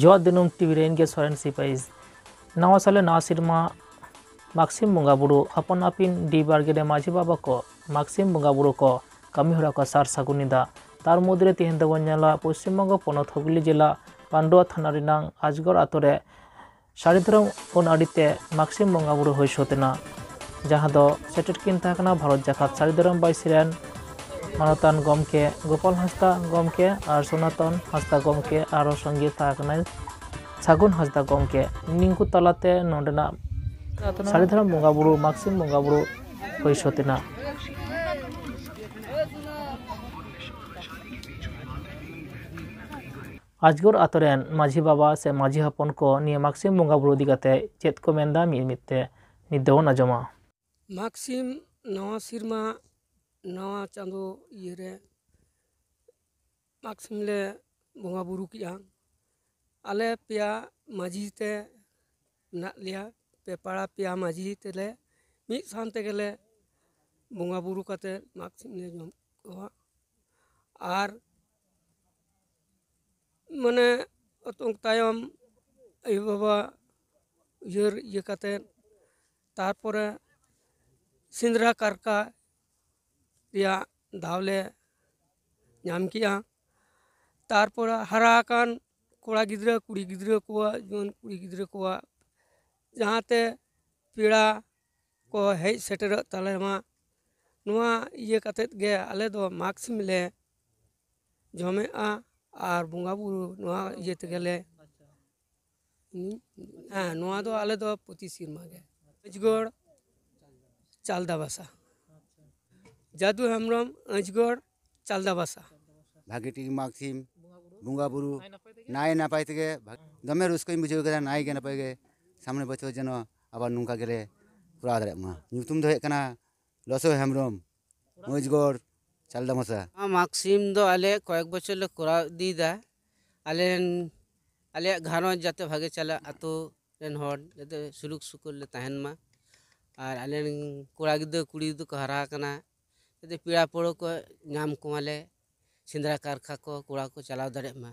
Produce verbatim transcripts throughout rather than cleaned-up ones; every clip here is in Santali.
ᱡᱚᱜ ᱫᱤᱱᱟᱹᱢ ᱴᱤᱵᱷᱤ ᱨᱮᱱ ᱜᱮ ᱥᱚᱨᱮᱱ ᱥᱤᱯᱟᱹᱦᱤ᱾ ᱱᱟᱣᱟ ᱥᱟᱞᱮ ᱱᱟᱣᱟ ᱥᱮᱨᱢᱟ ᱢᱟᱜᱽᱥᱤᱢ ᱵᱚᱸᱜᱟ ᱵᱩᱨᱩ ᱟᱯᱟᱱ ᱟᱹᱯᱤᱱ ᱰᱤ ᱵᱟᱲᱜᱮ ᱨᱮ ᱢᱟᱹᱡᱷᱤ ᱵᱟᱵᱟ ᱠᱚ ᱢᱟᱜᱽᱥᱤᱢ ᱵᱚᱸᱜᱟ ᱵᱩᱨᱩ ᱠᱚ ᱠᱟᱹᱢᱤ ᱦᱚᱨᱟ ᱠᱚ ᱥᱟᱨ ᱥᱟᱹᱜᱩᱱ ᱮᱫᱟ᱾ ᱛᱟᱨ ᱢᱚᱫᱽᱫᱷᱮ ᱨᱮ ᱛᱮᱦᱮᱧ ᱫᱚᱵᱚᱱ ᱧᱮᱞᱟ ᱯᱚᱥᱪᱤᱢ ᱵᱚᱝᱜᱚ ᱯᱚᱱᱚᱛ ᱦᱩᱜᱽᱞᱤ ᱡᱮᱞᱟ ᱯᱟᱱᱰᱩᱣᱟ ᱛᱷᱟᱱᱟ ᱨᱮᱱᱟᱜ ᱟᱡᱽᱜᱚᱲ ᱟᱛᱳ ᱨᱮ ᱥᱟᱹᱨᱤ ᱫᱷᱚᱨᱚᱢ ᱟᱹᱱ ᱟᱹᱨᱤ ᱛᱮ ᱢᱟᱜᱽᱥᱤᱢ ᱵᱚᱸᱜᱟ ᱵᱩᱨᱩ ᱦᱩᱭ ᱥᱟᱹᱛ ᱮᱱᱟ, ᱡᱟᱦᱟᱸ ᱫᱚ ᱥᱮᱴᱮᱨ ᱠᱤᱱ ᱛᱟᱦᱮᱸ ᱠᱟᱱᱟ ᱵᱷᱟᱨᱚᱛ ᱡᱟᱠᱟᱛ ᱥᱟᱹᱨᱤ ᱫᱷᱚᱨᱚᱢ ᱵᱟᱭᱥᱤ ᱨᱮᱱ ᱢᱟᱱᱚᱛᱟᱱ ᱜᱚᱢᱠᱮ ᱜᱳᱯᱟᱞ ᱦᱟᱸᱥᱫᱟ ᱜᱚᱢᱠᱮ ᱟᱨ ᱥᱳᱱᱟᱛᱚᱱ ᱦᱟᱸᱥᱫᱟ ᱜᱚᱢᱠᱮ, ᱟᱨᱚ ᱥᱚᱸᱜᱮ ᱛᱟᱦᱮᱸ ᱠᱟᱱᱟᱭ ᱥᱟᱹᱜᱩᱱ ᱦᱟᱸᱥᱫᱟ ᱜᱚᱢᱠᱮ᱾ ᱱᱤᱝᱠᱩ ᱛᱟᱞᱟᱛᱮ ᱱᱚᱰᱮᱱᱟᱜ ᱥᱟᱹᱨᱤ ᱫᱷᱚᱨᱚᱢ ᱵᱚᱸᱜᱟ ᱵᱩᱨᱩ, ᱢᱟᱜᱽᱥᱤᱢ ᱵᱚᱸᱜᱟ ᱵᱩᱨᱩ ᱦᱩᱭ ᱥᱟᱹᱛ ᱮᱱᱟ᱾ ᱟᱡᱽᱜᱚᱲ ᱟᱛᱳ ᱨᱮᱱ ᱢᱟᱹᱡᱷᱤ ᱵᱟᱵᱟ ᱥᱮ ᱢᱟᱹᱡᱷᱤ ᱦᱚᱯᱚᱱ ᱠᱚ ᱱᱤᱭᱟᱹ ᱢᱟᱜᱽᱥᱤᱢ ᱵᱚᱸᱜᱟ ᱵᱩᱨᱩ ᱤᱫᱤ ᱠᱟᱛᱮ ᱪᱮᱫ ᱠᱚ ᱢᱮᱱᱫᱟ, ᱢᱤᱫ ᱢᱤᱫ ᱛᱮ ᱱᱤᱛ ᱫᱚᱵᱚᱱ ᱟᱸᱡᱚᱢᱟ᱾ ᱢᱟᱜᱽᱥᱤᱢ ᱱᱟᱣᱟ ᱥᱮᱨᱢᱟ, ᱱᱟᱣᱟ ᱪᱟᱸᱫᱳ ᱤᱭᱟᱹᱨᱮ ᱢᱟᱜᱽᱥᱤᱢ ᱞᱮ ᱵᱚᱸᱜᱟ ᱵᱩᱨᱩ ᱠᱮᱜᱼᱟ᱾ ᱟᱞᱮ ᱯᱮᱭᱟ ᱢᱟᱹᱡᱷᱤ ᱛᱮ ᱢᱮᱱᱟᱜ ᱞᱮᱭᱟ, ᱯᱮ ᱯᱟᱲᱟ ᱯᱮᱭᱟ ᱢᱟᱹᱡᱷᱤ ᱛᱮᱞᱮ ᱢᱤᱫ ᱥᱟᱶ ᱛᱮᱜᱮᱞᱮ ᱵᱚᱸᱜᱟ ᱵᱩᱨᱩ ᱠᱟᱛᱮ ᱢᱟᱜᱽᱥᱤᱢ ᱞᱮ ᱡᱚᱢ ᱠᱚᱣᱟ᱾ ᱟᱨ ᱢᱟᱱᱮ ᱚᱛᱚᱝ ᱛᱟᱭᱚᱢ ᱟᱭᱳᱼᱵᱟᱵᱟ ᱩᱭᱦᱟᱹᱨ ᱤᱭᱟᱹ ᱠᱟᱛᱮᱫ, ᱛᱟᱨᱯᱚᱨᱮ ᱥᱮᱸᱫᱽᱨᱟ ᱠᱟᱨᱠᱟ ᱨᱮᱭᱟᱜ ᱫᱟᱣ ᱞᱮ ᱧᱟᱢ ᱠᱮᱜᱼᱟ᱾ ᱛᱟᱨᱯᱚᱨᱮ ᱦᱟᱨᱟ ᱟᱠᱟᱱ ᱠᱚᱲᱟ ᱜᱤᱫᱽᱨᱟᱹ, ᱠᱩᱲᱤ ᱜᱤᱫᱽᱨᱟᱹ ᱠᱚᱣᱟᱜ, ᱡᱩᱣᱟᱹᱱ ᱠᱩᱲᱤ ᱜᱤᱫᱽᱨᱟᱹ ᱠᱚᱣᱟᱜ ᱡᱟᱦᱟᱸᱛᱮ ᱯᱮᱲᱟ ᱠᱚ ᱦᱮᱡ ᱥᱮᱴᱮᱨᱚᱜ ᱛᱟᱞᱮ ᱢᱟ, ᱱᱚᱣᱟ ᱤᱭᱟᱹ ᱠᱟᱛᱮᱫ ᱜᱮ ᱟᱞᱮ ᱫᱚ ᱢᱟᱜᱽ ᱥᱤᱢ ᱞᱮ ᱡᱚᱢᱮᱜᱼᱟ ᱟᱨ ᱵᱚᱸᱜᱟ ᱵᱩᱨᱩ ᱱᱚᱣᱟ ᱤᱭᱟᱹ ᱛᱮᱜᱮ ᱞᱮ, ᱦᱮᱸ, ᱱᱚᱣᱟ ᱫᱚ ᱟᱞᱮ ᱫᱚ ᱯᱨᱚᱛᱤ ᱥᱮᱨᱢᱟ ᱜᱮ᱾ ᱟᱸᱡᱽᱜᱚᱲ ᱪᱟᱞᱫᱟ ᱵᱟᱥᱟ, ᱡᱟᱫᱩ ᱦᱮᱢᱵᱨᱚᱢ, ᱟᱸᱡᱽᱜᱚᱲ ᱪᱟᱞᱫᱟ ᱵᱟᱥᱟ᱾ ᱵᱷᱟᱜᱮ ᱴᱷᱤᱠ ᱢᱟᱜᱽ ᱥᱤᱢ ᱵᱚᱸᱜᱟ ᱵᱩᱨᱩ ᱱᱟᱭ ᱱᱟᱯᱟᱭ ᱛᱮᱜᱮ ᱵᱷᱟᱜ-, ᱫᱚᱢᱮ ᱨᱟᱹᱥᱠᱟᱹᱧ ᱵᱩᱡᱷᱟᱹᱣ ᱠᱮᱫᱟ᱾ ᱱᱟᱭ ᱜᱮ ᱱᱟᱯᱟᱭ ᱜᱮ ᱥᱟᱢᱱᱮ ᱵᱚᱪᱷᱚᱨ ᱡᱮᱱᱚ ᱟᱵᱟᱨ ᱱᱚᱝᱠᱟ ᱜᱮᱞᱮ ᱠᱚᱨᱟᱣ ᱫᱟᱲᱮᱭᱟᱜ ᱢᱟ᱾ ᱧᱩᱛᱩᱢ ᱫᱚ ᱦᱩᱭᱩᱜ ᱠᱟᱱᱟ ᱞᱚᱥᱚ ᱦᱮᱢᱵᱨᱚᱢ, ᱢᱚᱡᱽᱜᱚᱲ ᱪᱟᱞᱫᱟ ᱢᱟᱥᱟ᱾ ᱱᱚᱣᱟ ᱢᱟᱜᱽ ᱥᱤᱢ ᱫᱚ ᱟᱞᱮ ᱠᱚᱭᱮᱠ ᱵᱚᱪᱷᱚᱨ ᱞᱮ ᱠᱚᱨᱟᱣ ᱤᱫᱤᱭᱮᱫᱟ᱾ ᱟᱞᱮ ᱨᱮᱱ, ᱟᱞᱮᱭᱟᱜ ᱜᱷᱟᱨᱚᱸᱡᱽ ᱡᱟᱛᱮ ᱵᱷᱟᱜᱮ ᱪᱟᱞᱟᱜ, ᱟᱛᱳ ᱨᱮᱱ ᱦᱚᱲ ᱡᱟᱛᱮ ᱥᱩᱞᱩᱠ ᱥᱩᱠᱩᱞ ᱞᱮ ᱛᱟᱦᱮᱱ ᱢᱟ᱾ ᱟᱨ ᱟᱞᱮ ᱨᱮᱱ ᱠᱚᱲᱟ ᱜᱤᱫᱽᱨᱟᱹ ᱠᱩᱲᱤ ᱜᱤᱫᱽᱨᱟᱹ ᱠᱚ ᱦᱟᱨᱟ ᱟᱠᱟᱱᱟ, ᱡᱟᱛᱮ ᱯᱮᱲᱟ ᱯᱟᱹᱲᱦᱟᱹ ᱠᱚ ᱧᱟᱢ ᱠᱚᱢᱟᱞᱮ, ᱥᱮᱸᱫᱽᱨᱟ ᱠᱟᱨᱠᱷᱟ ᱠᱚ ᱠᱚᱲᱟ ᱠᱚ ᱪᱟᱞᱟᱣ ᱫᱟᱲᱮᱭᱟᱜ ᱢᱟ᱾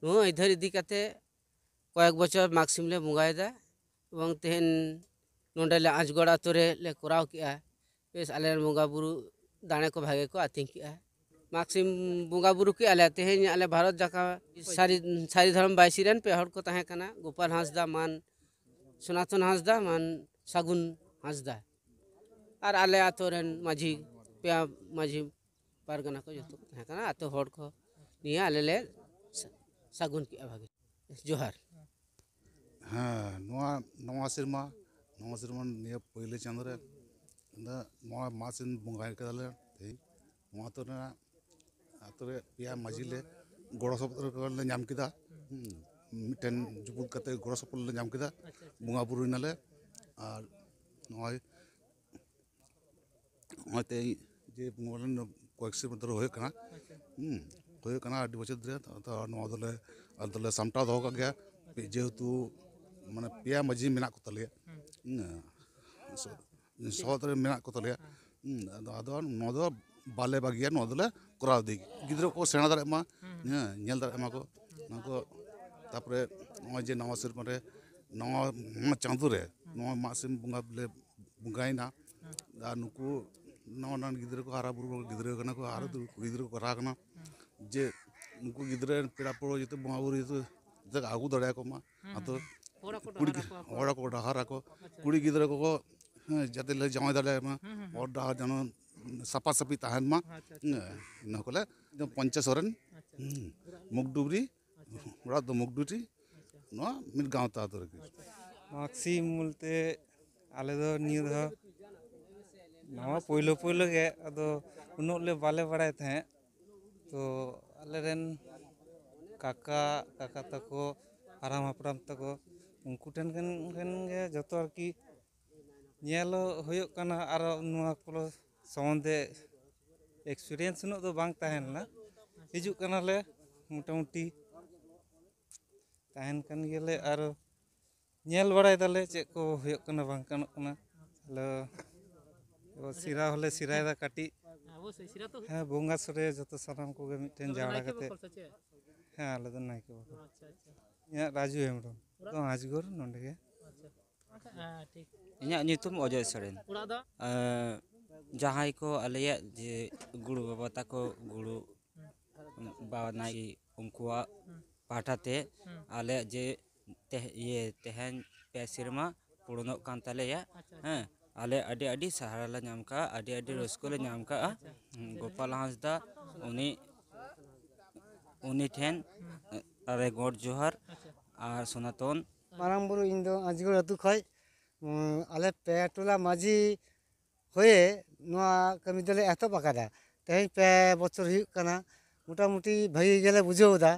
ᱱᱚᱣᱟ ᱟᱹᱭᱫᱟᱹᱨ ᱤᱫᱤ ᱠᱟᱛᱮ ᱠᱚᱭᱮᱠ ᱵᱚᱪᱷᱚᱨ ᱢᱟᱜᱽ ᱥᱤᱢ ᱞᱮ ᱵᱚᱸᱜᱟᱭᱮᱫᱟ᱾ ᱮᱵᱚᱝ ᱛᱮᱦᱮᱧ ᱱᱚᱰᱮ ᱞᱮ ᱟᱸᱥᱜᱚᱲ ᱟᱛᱳ ᱨᱮ ᱞᱮ ᱠᱚᱨᱟᱣ ᱠᱮᱜᱼᱟ᱾ ᱵᱮᱥ, ᱟᱞᱮ ᱨᱮᱱ ᱵᱚᱸᱜᱟ ᱵᱩᱨᱩ ᱫᱟᱲᱮ ᱠᱚ ᱵᱷᱟᱜᱮ ᱠᱚ ᱟᱹᱛᱤᱧ ᱠᱮᱜᱼᱟ᱾ ᱢᱟᱜᱽ ᱥᱤᱢ ᱵᱚᱸᱜᱟ ᱵᱩᱨᱩ ᱠᱮᱜᱼᱟ ᱞᱮ᱾ ᱛᱮᱦᱮᱧ ᱟᱞᱮ ᱵᱷᱟᱨᱚᱛ ᱡᱟᱠᱟᱛ ᱥᱟᱹᱨᱤ, ᱥᱟᱹᱨᱤ ᱫᱷᱚᱨᱚᱢ ᱵᱟᱭᱥᱤ ᱨᱮᱱ ᱯᱮ ᱦᱚᱲ ᱠᱚ ᱛᱟᱦᱮᱸ ᱠᱟᱱᱟ, ᱜᱳᱯᱟᱞ ᱦᱟᱸᱥᱫᱟ, ᱢᱟᱱ ᱥᱚᱱᱟᱛᱚᱱ ᱦᱟᱸᱥᱫᱟ, ᱢᱟᱱ ᱥᱟᱹᱜᱩᱱ ᱦᱟᱸᱥᱫᱟ᱾ ᱟᱨ ᱟᱞᱮ ᱟᱛᱳ ᱨᱮᱱ ᱢᱟᱹᱡᱷᱤ, ᱯᱮᱭᱟ ᱢᱟᱹᱡᱷᱤ ᱯᱟᱨᱜᱟᱱᱟ ᱠᱚ ᱡᱚᱛᱚ ᱠᱚ ᱛᱟᱦᱮᱸ ᱠᱟᱱᱟ, ᱟᱛᱳ ᱦᱚᱲ ᱠᱚ ᱱᱤᱭᱮ ᱟᱞᱮ ᱞᱮ ᱥᱟ-, ᱥᱟᱹᱜᱩᱱ ᱠᱮᱜᱼᱟ ᱵᱷᱟᱜᱮ᱾ ᱡᱚᱦᱟᱨ᱾ ᱦᱮᱸ, ᱱᱚᱣᱟ ᱱᱟᱣᱟ ᱥᱮᱨᱢᱟ, ᱱᱟᱣᱟ ᱥᱮᱨᱢᱟ ᱱᱤᱭᱟᱹ ᱯᱳᱭᱞᱳ ᱪᱟᱸᱫᱳ ᱨᱮ ᱱᱚᱣᱟ ᱢᱟᱜᱽ ᱥᱤᱢ ᱵᱚᱸᱜᱟᱭ ᱠᱟᱫᱟᱞᱮ ᱛᱮᱦᱮᱧ᱾ ᱱᱚᱣᱟ ᱟᱛᱳ ᱨᱮᱱᱟᱜ, ᱟᱛᱳ ᱨᱮ ᱯᱮᱭᱟ ᱢᱟᱹᱡᱷᱤ ᱞᱮ ᱜᱚᱲᱚ ᱥᱚᱯᱚᱦᱚᱫ ᱞᱮ ᱧᱟᱢ ᱠᱮᱫᱟ᱾ ᱦᱩᱸ, ᱢᱤᱫᱴᱮᱱ ᱡᱩᱯᱩᱫ ᱠᱟᱛᱮ ᱜᱚᱲᱚ ᱥᱚᱯᱚᱦᱚᱫ ᱞᱮ ᱧᱟᱢ ᱠᱮᱫᱟ, ᱵᱚᱸᱜᱟ ᱵᱩᱨᱩᱭ ᱱᱟᱞᱮ᱾ ᱟᱨ ᱱᱚᱜᱼᱚᱭ ᱱᱚᱜᱼᱚᱭ ᱛᱮᱦᱮᱧ ᱡᱮ ᱵᱚᱸᱜᱟ ᱵᱩᱨᱩ ᱠᱚᱭᱮᱠ ᱥᱮᱨᱢᱟ ᱫᱷᱚᱨᱮ ᱦᱩᱭᱩᱜ ᱠᱟᱱᱟ᱾ ᱦᱩᱸ, ᱦᱩᱭᱩᱜ ᱠᱟᱱᱟ ᱟᱹᱰᱤ ᱵᱚᱪᱷᱚᱨ ᱫᱷᱚᱨᱮ᱾ ᱛᱚ, ᱛᱚ ᱱᱚᱣᱟ ᱫᱚᱞᱮ, ᱟᱞᱮ ᱫᱚᱞᱮ ᱥᱟᱢᱴᱟᱣ ᱫᱚᱦᱚ ᱠᱟᱜ ᱜᱮᱭᱟ᱾ ᱡᱮᱦᱮᱛᱩ ᱢᱟᱱᱮ ᱯᱮᱭᱟ ᱢᱟᱹᱡᱷᱤ ᱢᱮᱱᱟᱜ ᱠᱚ ᱛᱟᱞᱮᱭᱟ᱾ ᱦᱩᱸ, ᱥᱚ-, ᱥᱚᱦᱚᱫ ᱨᱮ ᱢᱮᱱᱟᱜ ᱠᱚ ᱛᱟᱞᱮᱭᱟ᱾ ᱦᱩᱸ, ᱟᱫᱚ, ᱟᱫᱚ ᱱᱚᱣᱟ ᱫᱚ ᱵᱟᱞᱮ ᱵᱟᱹᱜᱤᱭᱟ, ᱱᱚᱣᱟ ᱫᱚᱞᱮ ᱠᱚᱨᱟᱣ ᱤᱫᱤ᱾ ᱜᱤᱫᱽᱨᱟᱹ ᱠᱚ ᱥᱮᱬᱟ ᱫᱟᱲᱮᱭᱟᱜ ᱢᱟ, ᱦᱮᱸ, ᱧᱮᱞ ᱫᱟᱲᱮᱭᱟᱜ ᱢᱟ ᱠᱚ ᱱᱚᱣᱟ ᱠᱚ᱾ ᱛᱟᱯᱚᱨᱮ ᱱᱚᱜᱼᱚᱭ ᱡᱮ ᱱᱟᱣᱟ ᱥᱮᱨᱢᱟ ᱨᱮ, ᱱᱟᱣᱟ, ᱱᱟᱣᱟ ᱪᱟᱸᱫᱳ ᱨᱮ ᱱᱚᱣᱟ ᱢᱟᱜ ᱥᱤᱢ ᱵᱚᱸᱜᱟ ᱞᱮ ᱵᱚᱸᱜᱟᱭᱮᱱᱟ᱾ ᱟᱨ ᱱᱩᱠᱩ ᱱᱟᱣᱟ ᱱᱟᱣᱟ ᱜᱤᱫᱽᱨᱟᱹ ᱠᱚ ᱦᱟᱨᱟ ᱵᱩᱨᱩ, ᱜᱤᱫᱽᱨᱟᱹ ᱠᱟᱱᱟ ᱠᱚ, ᱟᱨ ᱠᱩᱲᱤ ᱜᱤᱫᱽᱨᱟᱹ ᱠᱚ ᱦᱟᱨᱟ ᱠᱟᱱᱟ, ᱡᱮ ᱱᱩᱠᱩ ᱜᱤᱫᱽᱨᱟᱹ ᱯᱮᱲᱟ ᱯᱟᱹᱲᱦᱟᱹ ᱡᱚᱛᱚ ᱵᱚᱸᱜᱟ ᱵᱩᱨᱩ ᱡᱚᱛᱚ, ᱡᱚᱛᱚ ᱟᱹᱜᱩ ᱫᱟᱲᱮᱭᱟᱠᱚ ᱢᱟ᱾ ᱟᱫᱚ ᱦᱚᱲ ᱠᱚ ᱠᱩᱲᱤ ᱰᱟᱦᱟᱨ ᱟᱠᱚ᱾ ᱦᱚᱲ ᱠᱚ ᱰᱟᱦᱟᱨ ᱟᱠᱚ, ᱟᱪᱪᱷᱟ, ᱠᱩᱲᱤ ᱜᱤᱫᱽᱨᱟᱹ ᱠᱚᱠᱚ, ᱦᱮᱸ, ᱡᱟᱛᱮ ᱞᱮ ᱡᱟᱶᱟᱭ ᱫᱟᱲᱮᱭᱟᱭ ᱢᱟ, ᱦᱚᱨ ᱰᱟᱦᱟᱨ ᱡᱮᱱᱚ ᱥᱟᱯᱷᱟ ᱥᱟᱹᱯᱷᱤ ᱛᱟᱦᱮᱱ ᱢᱟ᱾ ᱟᱪᱪᱷᱟ, ᱟᱪᱪᱷᱟ᱾ ᱦᱮᱸ, ᱤᱱᱟᱹ ᱠᱚᱞᱮ ᱯᱚᱧᱪᱟᱥ ᱥᱚᱨᱮᱱ, ᱟᱪᱪᱷᱟ᱾ ᱦᱩᱸ, ᱢᱩᱜᱽᱰᱩᱵᱨᱤ, ᱟᱪᱪᱷᱟ᱾ ᱚᱲᱟᱜ ᱫᱚ ᱢᱩᱜᱽᱰᱩᱵᱨᱤ, ᱟᱪᱪᱷᱟ᱾ ᱱᱚᱣᱟ ᱢᱤᱫ ᱜᱟᱶᱛᱟ ᱟᱛᱳ ᱨᱮᱜᱮ᱾ ᱢᱟᱜᱽ ᱥᱤᱢ ᱵᱚᱞᱛᱮ ᱟᱞᱮ ᱫᱚ ᱱᱤᱭᱟᱹ ᱫᱷᱟᱣ ᱱᱟᱣᱟ ᱯᱳᱭᱞᱳ ᱯᱳᱭᱞᱳ ᱜᱮ, ᱟᱫᱚ ᱩᱱᱟᱹᱜ ᱞᱮ ᱵᱟᱞᱮ ᱵᱟᱲᱟᱭ ᱛᱟᱦᱮᱸᱫ᱾ ᱛᱚ ᱟᱞᱮᱨᱮᱱ ᱠᱟᱠᱟ, ᱠᱟᱠᱟ ᱛᱟᱠᱚ, ᱦᱟᱲᱟᱢ ᱦᱟᱯᱲᱟᱢ ᱛᱟᱠᱚ, ᱩᱱᱠᱩ ᱴᱷᱮᱱ ᱠᱷᱚᱱ, ᱠᱷᱚᱱ ᱜᱮ ᱡᱚᱛᱚ ᱟᱨᱠᱤ ᱧᱮᱞ ᱦᱩᱭᱩᱜ ᱠᱟᱱᱟ᱾ ᱟᱨᱚ ᱱᱚᱣᱟ ᱠᱚ ᱥᱚᱢᱚᱱᱫᱷᱮ experience ᱩᱱᱟᱹᱜ ᱫᱚ ᱵᱟᱝ ᱛᱟᱦᱮᱸ ᱞᱮᱱᱟ᱾ ᱦᱤᱡᱩᱜ ᱠᱟᱱᱟᱞᱮ ᱢᱚᱴᱟᱢᱩᱴᱤ, ᱛᱟᱦᱮᱱ ᱠᱟᱱ ᱜᱮᱭᱟᱞᱮ᱾ ᱟᱨ ᱧᱮᱞ ᱵᱟᱲᱟᱭ ᱫᱟᱞᱮ ᱪᱮᱫ ᱠᱚ ᱦᱩᱭᱩᱜ ᱠᱟᱱᱟ, ᱵᱟᱝ ᱜᱟᱱᱚᱜ ᱠᱟᱱᱟ᱾ ᱟᱞᱮ ᱥᱤᱨᱟ ᱦᱚᱸᱞᱮ ᱥᱤᱨᱟᱭᱮᱫᱟ ᱠᱟᱹᱴᱤᱡ᱾ ᱚᱵᱚᱥᱥᱳᱭ, ᱥᱤᱨᱟ ᱛᱚ ᱦᱩᱭᱩᱜ᱾ ᱦᱮᱸ, ᱵᱚᱸᱜᱟ ᱥᱚᱲᱮ ᱡᱚᱛᱚ ᱥᱟᱱᱟᱢ ᱠᱚᱜᱮ ᱢᱤᱫᱴᱷᱮᱱ ᱛᱚᱵᱮ ᱡᱟᱣᱨᱟ ᱱᱟᱭᱠᱮ ᱠᱟᱛᱮ᱾ ᱵᱟᱠᱷᱳᱞ ᱥᱮ ᱪᱮᱫ? ᱦᱮᱸ, ᱟᱞᱮ ᱫᱚ ᱱᱟᱭᱠᱮ ᱵᱟᱠᱷᱳᱞ᱾ ᱟᱪᱪᱷᱟ, ᱟᱪᱪᱷᱟ᱾ ᱤᱧᱟᱹᱜ ᱨᱟᱡᱩ ᱦᱮᱢᱵᱨᱚᱢ᱾ ᱫᱚ ᱦᱟᱡᱽᱜᱚᱲ ᱱᱚᱸᱰᱮ ᱜᱮ᱾ ᱦᱮᱸ, ᱴᱷᱤᱠ᱾ ᱤᱧᱟᱹᱜ ᱧᱩᱛᱩᱢ ᱚᱡᱚᱭ ᱥᱚᱨᱮᱱ᱾ ᱚᱲᱟᱜ ᱫᱚ? ᱮᱸ, ᱡᱟᱦᱟᱸᱭ ᱠᱚ ᱟᱞᱮᱭᱟᱜ ᱡᱮ ᱜᱩᱨᱩ ᱵᱟᱵᱟ ᱛᱟᱠᱚ, ᱜᱩᱨᱩ ᱵᱟᱵᱟ ᱱᱟᱭᱠᱮ, ᱩᱱᱠᱩᱣᱟᱜ ᱯᱟᱦᱴᱟ ᱛᱮ ᱟᱞᱮᱭᱟᱜ ᱡᱮ ᱛᱮᱦ-, ᱤᱭᱟᱹ, ᱛᱮᱦᱮᱧ ᱯᱮ ᱥᱮᱨᱢᱟ ᱯᱩᱨᱚᱱᱚᱜ ᱠᱟᱱ ᱛᱟᱞᱮᱭᱟ᱾ ᱟᱪᱪᱷᱟ, ᱟᱪᱪᱷᱟ᱾ ᱦᱮᱸ, ᱟᱞᱮ ᱟᱹᱰᱤ ᱟᱹᱰᱤ ᱥᱟᱦᱟᱨᱟ ᱞᱮ ᱧᱟᱢ ᱠᱟᱜᱼᱟ, ᱟᱹᱰᱤ ᱟᱹᱰᱤ ᱨᱟᱹᱥᱠᱟᱹ ᱞᱮ ᱧᱟᱢ ᱠᱟᱜᱼᱟ᱾ ᱦᱮᱸ, ᱜᱳᱯᱟᱞ ᱦᱟᱸᱥᱫᱟ, ᱩᱱᱤ, ᱩᱱᱤ ᱴᱷᱮᱱ ᱟᱞᱮ ᱜᱚᱰ ᱡᱚᱦᱟᱨ᱾ ᱟᱪᱪᱷᱟ᱾ ᱟᱨ ᱥᱚᱱᱟᱛᱚᱱ᱾ ᱢᱟᱨᱟᱝ ᱵᱩᱨᱩ, ᱤᱧ ᱫᱚ ᱟᱸᱡᱽᱜᱚᱲ ᱟᱹᱛᱩ ᱠᱷᱚᱡ, ᱩᱸ, ᱟᱞᱮ ᱯᱮ ᱴᱚᱞᱟ ᱢᱟᱹᱡᱷᱤ ᱦᱚᱭᱮ ᱱᱚᱣᱟ ᱠᱟᱹᱢᱤ ᱫᱚᱞᱮ ᱮᱛᱚᱦᱚᱵ ᱟᱠᱟᱫᱟ᱾ ᱛᱮᱦᱮᱧ ᱯᱮ ᱵᱚᱪᱷᱚᱨ ᱦᱩᱭᱩᱜ ᱠᱟᱱᱟ᱾ ᱢᱚᱴᱟᱢᱩᱴᱤ ᱵᱷᱟᱹᱜᱤ ᱜᱮᱞᱮ ᱵᱩᱡᱷᱟᱹᱣ ᱮᱫᱟ᱾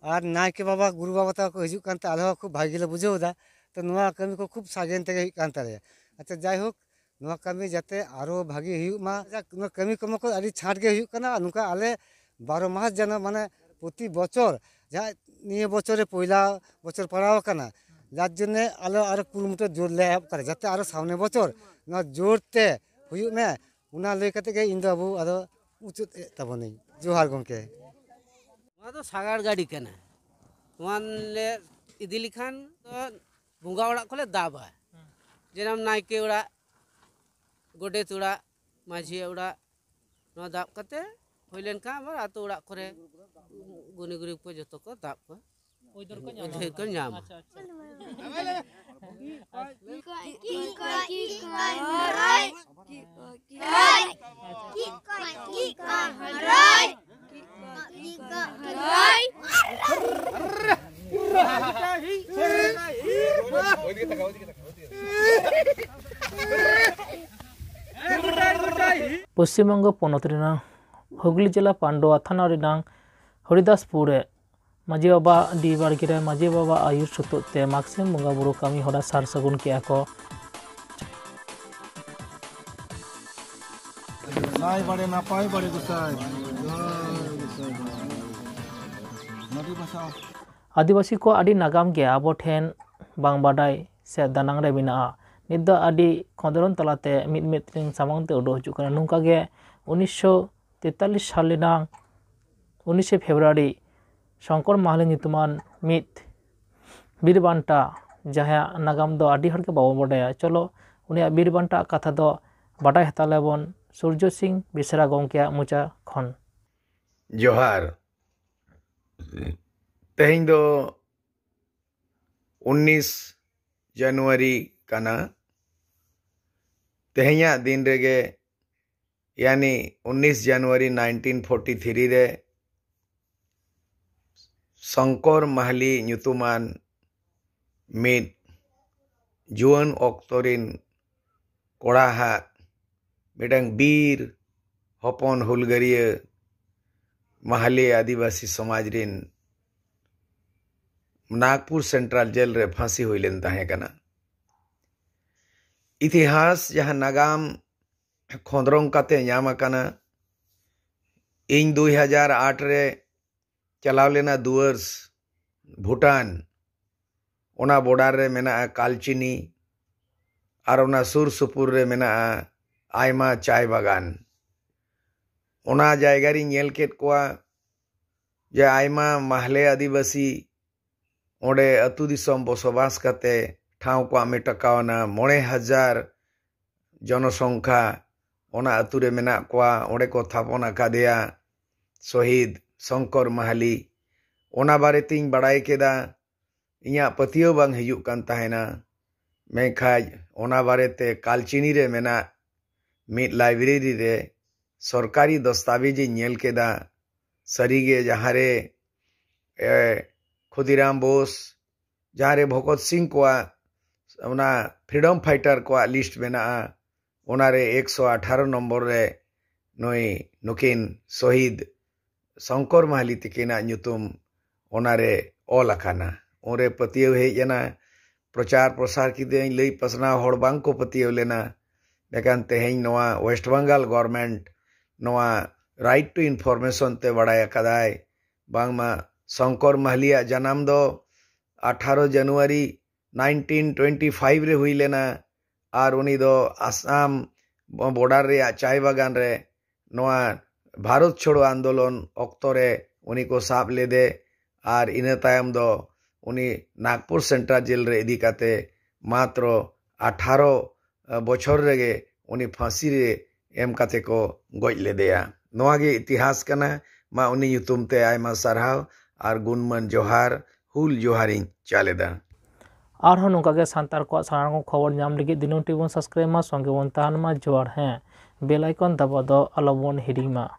ᱟᱨ ᱱᱟᱭᱠᱮ ᱵᱟᱵᱟ, ᱜᱩᱨᱩ ᱵᱟᱵᱟ ᱛᱟᱠᱚ ᱠᱚ ᱦᱤᱡᱩᱜ ᱠᱟᱱᱛᱮ ᱟᱞᱮ ᱦᱚᱸ ᱠᱷᱩᱵ ᱵᱷᱟᱹᱜᱤ ᱜᱮᱞᱮ ᱵᱩᱡᱷᱟᱹᱣ ᱮᱫᱟ᱾ ᱛᱚ, ᱱᱚᱣᱟ ᱠᱟᱹᱢᱤ ᱠᱚ ᱠᱷᱩᱵ ᱥᱟᱜᱮᱱ ᱛᱮᱜᱮ ᱦᱩᱭᱩᱜ ᱠᱟᱱ ᱛᱟᱞᱮᱭᱟ᱾ ᱟᱪᱪᱷᱟ, ᱡᱟᱭᱦᱳᱠ, ᱱᱚᱣᱟ ᱠᱟᱹᱢᱤ ᱡᱟᱛᱮ ᱟᱨᱚ ᱵᱷᱟᱹᱜᱤ ᱦᱩᱭᱩᱜ ᱢᱟ᱾ ᱡᱟᱠ, ᱱᱚᱣᱟ ᱠᱟᱹᱢᱤ ᱠᱚᱢᱟ ᱠᱚ ᱟᱹᱰᱤ ᱪᱷᱟᱸᱴ ᱜᱮ ᱦᱩᱭᱩᱜ ᱠᱟᱱᱟ᱾ ᱟᱨ ᱱᱚᱝᱠᱟ ᱟᱞᱮ ᱵᱟᱨᱚ ᱢᱟᱥ ᱡᱮᱱᱚ, ᱢᱟᱱᱮ, ᱯᱨᱚᱛᱤ ᱵᱚᱪᱷᱚᱨ, ᱡᱟᱦᱟᱸ ᱱᱤᱭᱟᱹ ᱵᱚᱪᱷᱚᱨ ᱨᱮ ᱯᱚᱭᱞᱟ ᱵᱚᱪᱷᱚᱨ ᱯᱟᱲᱟᱣ ᱟᱠᱟᱱᱟ, ᱡᱟᱨ ᱡᱚᱱᱱᱮ ᱟᱞᱮ ᱟᱨᱚ ᱠᱩᱨᱩᱢᱩᱴᱩ ᱡᱳᱨ ᱞᱮ ᱮᱦᱚᱵ ᱠᱟᱫᱟ, ᱡᱟᱛᱮ ᱟᱨᱚ ᱥᱟᱢᱱᱮ ᱵᱚᱪᱷᱚᱨ ᱱᱚᱣᱟ ᱡᱳᱨ ᱛᱮ ᱦᱩᱭᱩᱜ ᱢᱮ᱾ ᱚᱱᱟ ᱞᱟᱹᱭ ᱠᱟᱛᱮ ᱜᱮ ᱤᱧ ᱫᱚ ᱟᱵᱚ ᱟᱫᱚ ᱢᱩᱪᱟᱹᱫ ᱮᱫ ᱛᱟᱵᱚᱱᱟᱹᱧ᱾ ᱡᱚᱦᱟᱨ ᱜᱚᱢᱠᱮ᱾ ᱱᱚᱣᱟ ᱫᱚ ᱥᱟᱜᱟᱲ ᱜᱟᱹᱰᱤ ᱠᱟᱱᱟ᱾ ᱱᱚᱣᱟ ᱞᱮ ᱤᱫᱤ ᱞᱮᱠᱷᱟᱱ ᱫᱚ ᱵᱚᱸᱜᱟ ᱚᱲᱟᱜ ᱠᱚᱞᱮ ᱫᱟᱵᱟ᱾ ᱡᱮᱨᱚᱠᱚᱢ ᱱᱟᱭᱠᱮ ᱚᱲᱟᱜ, ᱜᱚᱰᱮᱛ ᱚᱲᱟᱜ, ᱢᱟᱹᱡᱷᱤ ᱚᱲᱟᱜ, ᱱᱚᱣᱟ ᱫᱟᱵ ᱠᱟᱛᱮ ᱦᱩᱭ ᱞᱮᱱᱠᱷᱟᱱ ᱟᱵᱟᱨ ᱟᱛᱳ ᱚᱲᱟᱜ ᱠᱚᱨᱮ ᱜᱩᱱᱤ ᱜᱩᱨᱤᱵ ᱠᱚ ᱡᱚᱛᱚ ᱠᱚ ᱫᱟᱵ ᱠᱚᱣᱟ᱾ ᱟᱹᱭᱫᱟᱹᱨ ᱠᱚ ᱧᱟᱢᱟ᱾ ᱟᱹᱭᱫᱟᱹᱨ ᱠᱚ ᱧᱟᱢᱟ᱾ ᱟᱪᱪᱷᱟ, ᱟᱪᱪᱷᱟ᱾ ᱯᱚᱥᱪᱤᱢ ᱵᱚᱝᱜᱚ ᱯᱚᱱᱚᱛ ᱨᱮᱱᱟᱜ ᱦᱩᱜᱽᱞᱤ ᱡᱮᱞᱟ ᱯᱟᱱᱰᱩᱣᱟ ᱛᱷᱟᱱᱟ ᱨᱮᱱᱟᱜ ᱦᱚᱨᱤᱫᱟᱥᱯᱩᱨ ᱨᱮ ᱢᱟᱹᱡᱷᱤ ᱵᱟᱵᱟ ᱰᱤ ᱵᱟᱲᱜᱮ ᱨᱮ ᱢᱟᱹᱡᱷᱤ ᱵᱟᱵᱟ ᱟᱹᱭᱩᱨ ᱥᱩᱛᱩᱜ ᱛᱮ ᱢᱟᱜᱽ ᱥᱤᱢ ᱵᱚᱸᱜᱟ ᱵᱩᱨᱩ ᱠᱟᱹᱢᱤ ᱦᱚᱨᱟ ᱥᱟᱨ ᱥᱟᱹᱜᱩᱱ ᱠᱮᱜᱼᱟ ᱠᱚ᱾ ᱱᱟᱭ ᱵᱟᱲᱮ ᱱᱟᱯᱟᱭ ᱵᱟᱲᱮ ᱜᱚᱸᱥᱟᱭ᱾ ᱡᱚᱦᱟᱨ ᱜᱚᱸᱥᱟᱭ ᱡᱚᱦᱟᱨ᱾ ᱱᱚᱰᱤ ᱵᱟᱥᱟ᱾ ᱟᱹᱫᱤᱵᱟᱹᱥᱤ ᱠᱚᱣᱟᱜ ᱟᱹᱰᱤ ᱱᱟᱜᱟᱢ ᱜᱮ ᱟᱵᱚ ᱴᱷᱮᱱ ᱵᱟᱝ ᱵᱟᱰᱟᱭ ᱥᱮ ᱫᱟᱱᱟᱝ ᱨᱮ ᱢᱮᱱᱟᱜᱼᱟ᱾ ᱱᱤᱛ ᱫᱚ ᱟᱹᱰᱤ ᱠᱷᱚᱸᱫᱽᱨᱚᱱ ᱛᱟᱞᱟᱛᱮ ᱢᱤᱫ ᱢᱤᱫ ᱛᱮ ᱥᱟᱢᱟᱝ ᱛᱮ ᱩᱰᱩᱠ ᱦᱤᱡᱩᱜ ᱠᱟᱱᱟ᱾ ᱱᱚᱝᱠᱟ ᱜᱮ ᱩᱱᱤᱥᱥᱚ ᱛᱮᱛᱟᱞᱤᱥ ᱥᱟᱞ ᱨᱮᱱᱟᱜ ᱩᱱᱤᱥᱮ ᱯᱷᱮᱵᱽᱨᱩᱣᱟᱨᱤ ᱥᱚᱝᱠᱚᱨ ᱢᱟᱦᱞᱮ ᱧᱩᱛᱩᱢᱟᱱ ᱢᱤᱫ ᱵᱤᱨ ᱵᱟᱱᱴᱟ, ᱡᱟᱦᱟᱸᱭᱟᱜ ᱱᱟᱜᱟᱢ ᱫᱚ ᱟᱹᱰᱤ ᱦᱚᱲ ᱜᱮ ᱵᱟᱵᱚᱱ ᱵᱟᱰᱟᱭᱟ᱾ ᱪᱚᱞᱚ, ᱩᱱᱤᱭᱟᱜ ᱵᱤᱨ ᱵᱟᱱᱴᱟ ᱠᱟᱛᱷᱟ ᱫᱚ ᱵᱟᱰᱟᱭ ᱦᱟᱛᱟᱣ ᱞᱮᱵᱚᱱ ᱥᱩᱨᱡᱚ ᱥᱤᱝ ᱵᱮᱥᱨᱟ ᱜᱚᱢᱠᱮᱭᱟᱜ ᱢᱚᱪᱟ ᱠᱷᱚᱱ᱾ ᱡᱚᱦᱟᱨ᱾ ᱛᱮᱦᱮᱧ ᱫᱚ ᱩᱱᱤᱥ ᱡᱟᱱᱩᱣᱟᱨᱤ ᱠᱟᱱᱟ᱾ ᱛᱮᱦᱮᱧᱟᱜ ᱫᱤᱱ ᱨᱮᱜᱮ, ᱭᱟᱱᱤ ᱩᱱᱤᱥ ᱡᱟᱱᱩᱣᱟᱨᱤ ᱱᱟᱭᱤᱱᱴᱤᱱ ᱯᱷᱳᱨᱴᱤ ᱛᱷᱨᱤ ᱨᱮ, ᱥᱚᱝᱠᱚᱨ ᱢᱟᱦᱞᱤ ᱧᱩᱛᱩᱢᱟᱱ ᱢᱤᱫ ᱡᱩᱣᱟᱹᱱ ᱚᱠᱛᱚ ᱨᱤᱱ ᱠᱚᱲᱟ ᱦᱟᱜ ᱢᱤᱫᱴᱟᱝ ᱵᱤᱨ ᱦᱚᱯᱚᱱ ᱦᱩᱞᱜᱟᱹᱨᱤᱭᱟᱹ ᱢᱟᱦᱞᱮ ᱟᱹᱫᱤᱵᱟᱹᱥᱤ ᱥᱚᱢᱟᱡᱽ ᱨᱤᱱ ᱱᱟᱜᱽᱯᱩᱨ ᱥᱮᱱᱴᱨᱟᱞ ᱡᱮᱞ ᱨᱮ ᱯᱷᱟᱸᱥᱤ ᱦᱩᱭ ᱞᱮᱱ ᱛᱟᱦᱮᱸ ᱠᱟᱱᱟ᱾ ᱤᱛᱤᱦᱟᱥ ᱡᱟᱦᱟᱸ ᱱᱟᱜᱟᱢ ᱠᱷᱚᱸᱫᱽᱨᱚᱝ ᱠᱟᱛᱮ ᱧᱟᱢ ᱟᱠᱟᱱᱟ, ᱤᱧ ᱫᱩᱭ ᱦᱟᱡᱟᱨ ᱟᱴ ᱨᱮ ᱪᱟᱞᱟᱣ ᱞᱮᱱᱟ ᱫᱩᱣᱟᱹᱨᱥ, ᱵᱷᱩᱴᱟᱱ᱾ ᱚᱱᱟ ᱵᱚᱰᱟᱨ ᱨᱮ ᱢᱮᱱᱟᱜᱼᱟ ᱠᱟᱞᱪᱤᱱᱤ, ᱟᱨ ᱚᱱᱟ ᱥᱩᱨ ᱥᱩᱯᱩᱨ ᱨᱮ ᱢᱮᱱᱟᱜᱼᱟ ᱟᱭᱢᱟ ᱪᱟᱭ ᱵᱟᱜᱟᱱ᱾ ᱚᱱᱟ ᱡᱟᱭᱜᱟ ᱨᱤᱧ ᱧᱮᱞ ᱠᱮᱫ ᱠᱚᱣᱟ ᱡᱮ ᱟᱭᱢᱟ ᱢᱟᱦᱞᱮ ᱟᱹᱫᱤᱵᱟᱹᱥᱤ ᱚᱸᱰᱮ ᱟᱹᱛᱩ ᱫᱤᱥᱚᱢ ᱵᱚᱥᱚᱵᱟᱥ ᱠᱟᱛᱮ ᱴᱷᱟᱶ ᱠᱚ ᱟᱢᱮᱴ ᱟᱠᱟᱣᱱᱟ᱾ ᱢᱚᱬᱮ ᱦᱟᱡᱟᱨ ᱡᱚᱱᱚᱥᱚᱝᱠᱷᱟ ᱚᱱᱟ ᱟᱹᱛᱩ ᱨᱮ ᱢᱮᱱᱟᱜ ᱠᱚᱣᱟ, ᱚᱸᱰᱮ ᱠᱚ ᱛᱷᱟᱯᱚᱱ ᱟᱠᱟᱫᱮᱭᱟ ᱥᱚᱦᱤᱫ ᱥᱚᱝᱠᱚᱨ ᱢᱟᱦᱟᱞᱤ᱾ ᱚᱱᱟ ᱵᱟᱨᱮ ᱛᱤᱧ ᱵᱟᱲᱟᱭ ᱠᱮᱫᱟ᱾ ᱤᱧᱟᱹᱜ ᱯᱟᱹᱛᱭᱟᱹᱣ ᱵᱟᱝ ᱦᱤᱡᱩᱜ ᱠᱟᱱ ᱛᱟᱦᱮᱱᱟ᱾ ᱢᱮᱱᱠᱷᱟᱱ ᱚᱱᱟ ᱵᱟᱨᱮᱛᱮ ᱠᱟᱞᱪᱤᱱᱤ ᱨᱮ ᱢᱮᱱᱟᱜ ᱢᱤᱫ ᱞᱟᱭᱵᱨᱮᱨᱤ ᱨᱮ ᱥᱚᱨᱠᱟᱨᱤ ᱫᱚᱥᱛᱟᱵᱮᱡᱽ ᱤᱧ ᱧᱮᱞ ᱠᱮᱫᱟ᱾ ᱥᱟᱹᱨᱤᱜᱮ ᱡᱟᱦᱟᱸᱨᱮ, ᱮ, ᱠᱷᱩᱫᱤᱨᱟᱢ ᱵᱳᱥ, ᱡᱟᱦᱟᱸᱨᱮ ᱵᱷᱚᱜᱚᱛ ᱥᱤᱝ ᱠᱚᱣᱟᱜ, ᱚᱱᱟ ᱯᱷᱨᱤᱰᱚᱢ ᱯᱷᱟᱭᱴᱟᱨ ᱠᱚᱣᱟᱜ ᱞᱤᱥᱴ ᱢᱮᱱᱟᱜᱼᱟ, ᱚᱱᱟᱨᱮ ᱮᱠᱥᱚ ᱟᱴᱷᱟᱨᱚ ᱱᱚᱢᱵᱚᱨ ᱨᱮ ᱱᱩᱭ, ᱱᱩᱠᱤᱱ ᱥᱚᱦᱤᱫ ᱥᱚᱝᱠᱚᱨ ᱢᱟᱦᱟᱞᱤ ᱛᱤᱠᱤᱱᱟᱜ ᱧᱩᱛᱩᱢ ᱚᱱᱟᱨᱮ ᱚᱞ ᱟᱠᱟᱱᱟ᱾ ᱩᱱᱨᱮ ᱯᱟᱹᱛᱭᱟᱹᱣ ᱦᱮᱡ ᱮᱱᱟ, ᱯᱨᱚᱪᱟᱨ ᱯᱨᱚᱥᱟᱨ ᱠᱤᱫᱟᱹᱧ, ᱞᱟᱹᱭ ᱯᱟᱥᱱᱟᱣ, ᱦᱚᱲ ᱵᱟᱝ ᱠᱚ ᱯᱟᱹᱛᱭᱟᱹᱣ ᱞᱮᱱᱟ᱾ ᱢᱮᱱᱠᱷᱟᱱ ᱛᱮᱦᱮᱧ ᱱᱚᱣᱟ ᱳᱭᱮᱥᱴ ᱵᱟᱝᱜᱟᱞ ᱜᱚᱨᱢᱮᱱᱴ ᱱᱚᱣᱟ ᱨᱟᱭᱤᱴ ᱴᱩ ᱤᱱᱯᱷᱚᱨᱢᱮᱥᱚᱱ ᱛᱮ ᱵᱟᱲᱟᱭ ᱟᱠᱟᱫᱟᱭ, ᱵᱟᱝᱢᱟ ᱥᱚᱝᱠᱚᱨ ᱢᱟᱦᱞᱤᱭᱟᱜ ᱡᱟᱱᱟᱢ ᱫᱚ ᱟᱴᱷᱟᱨᱚ ᱡᱟᱱᱩᱣᱟᱨᱤ ᱱᱟᱭᱤᱱᱴᱤᱱ ᱴᱩᱭᱮᱱᱴᱤ ᱯᱷᱟᱭᱤᱵᱷ ᱨᱮ ᱦᱩᱭ ᱞᱮᱱᱟ, ᱟᱨ ᱩᱱᱤ ᱫᱚ ᱟᱥᱟᱢ ᱵᱚᱰᱟᱨ ᱨᱮᱭᱟᱜ ᱪᱟᱭ ᱵᱟᱜᱟᱱ ᱨᱮ ᱱᱚᱣᱟ ᱵᱷᱟᱨᱚᱛ ᱪᱷᱳᱲᱳ ᱟᱱᱫᱳᱞᱚᱱ ᱚᱠᱛᱚ ᱨᱮ ᱩᱱᱤ ᱠᱚ ᱥᱟᱵ ᱞᱮᱫᱮ, ᱟᱨ ᱤᱱᱟᱹ ᱛᱟᱭᱚᱢ ᱫᱚ ᱩᱱᱤ ᱱᱟᱜᱽᱯᱩᱨ ᱥᱮᱱᱴᱨᱟᱞ ᱡᱮᱞ ᱨᱮ ᱤᱫᱤ ᱠᱟᱛᱮ ᱢᱟᱛᱨᱚ ᱟᱴᱷᱟᱨᱚ ᱵᱚᱪᱷᱚᱨ ᱨᱮᱜᱮ ᱩᱱᱤ ᱯᱷᱟᱸᱥᱤ ᱨᱮ ᱮᱢ ᱠᱟᱛᱮ ᱠᱚ ᱜᱚᱡ ᱞᱮᱫᱮᱭᱟ᱾ ᱱᱚᱣᱟ ᱜᱮ ᱤᱛᱤᱦᱟᱥ ᱠᱟᱱᱟ᱾ ᱢᱟ ᱩᱱᱤ ᱧᱩᱛᱩᱢ ᱛᱮ ᱟᱭᱢᱟ ᱥᱟᱨᱦᱟᱣ ᱟᱨ ᱜᱩᱱᱢᱟᱱ ᱡᱚᱦᱟᱨ, ᱦᱩᱞ ᱡᱚᱦᱟᱨᱤᱧ ᱪᱟᱞ ᱮᱫᱟ᱾ ᱟᱨᱦᱚᱸ ᱱᱚᱝᱠᱟ ᱜᱮ ᱥᱟᱱᱛᱟᱲ ᱠᱚᱣᱟᱜ ᱥᱟᱱᱟᱢ ᱨᱚᱠᱚᱢ ᱠᱷᱚᱵᱚᱨ ᱧᱟᱢ ᱞᱟᱹᱜᱤᱫ ᱫᱤᱱᱟᱹᱢ ᱴᱤ ᱵᱚᱱ ᱥᱟᱵᱥᱠᱨᱟᱭᱤᱵ ᱢᱟ, ᱥᱚᱸᱜᱮ ᱵᱚᱱ ᱛᱟᱦᱮᱱ ᱢᱟ᱾ ᱡᱚᱦᱟᱨ, ᱦᱮᱸ, ᱵᱮᱞ ᱟᱭᱠᱚᱱ ᱫᱟᱵᱟᱣ ᱫᱚ ᱟᱞᱚᱵᱚᱱ ᱦᱤᱲᱤᱧ ᱢᱟ᱾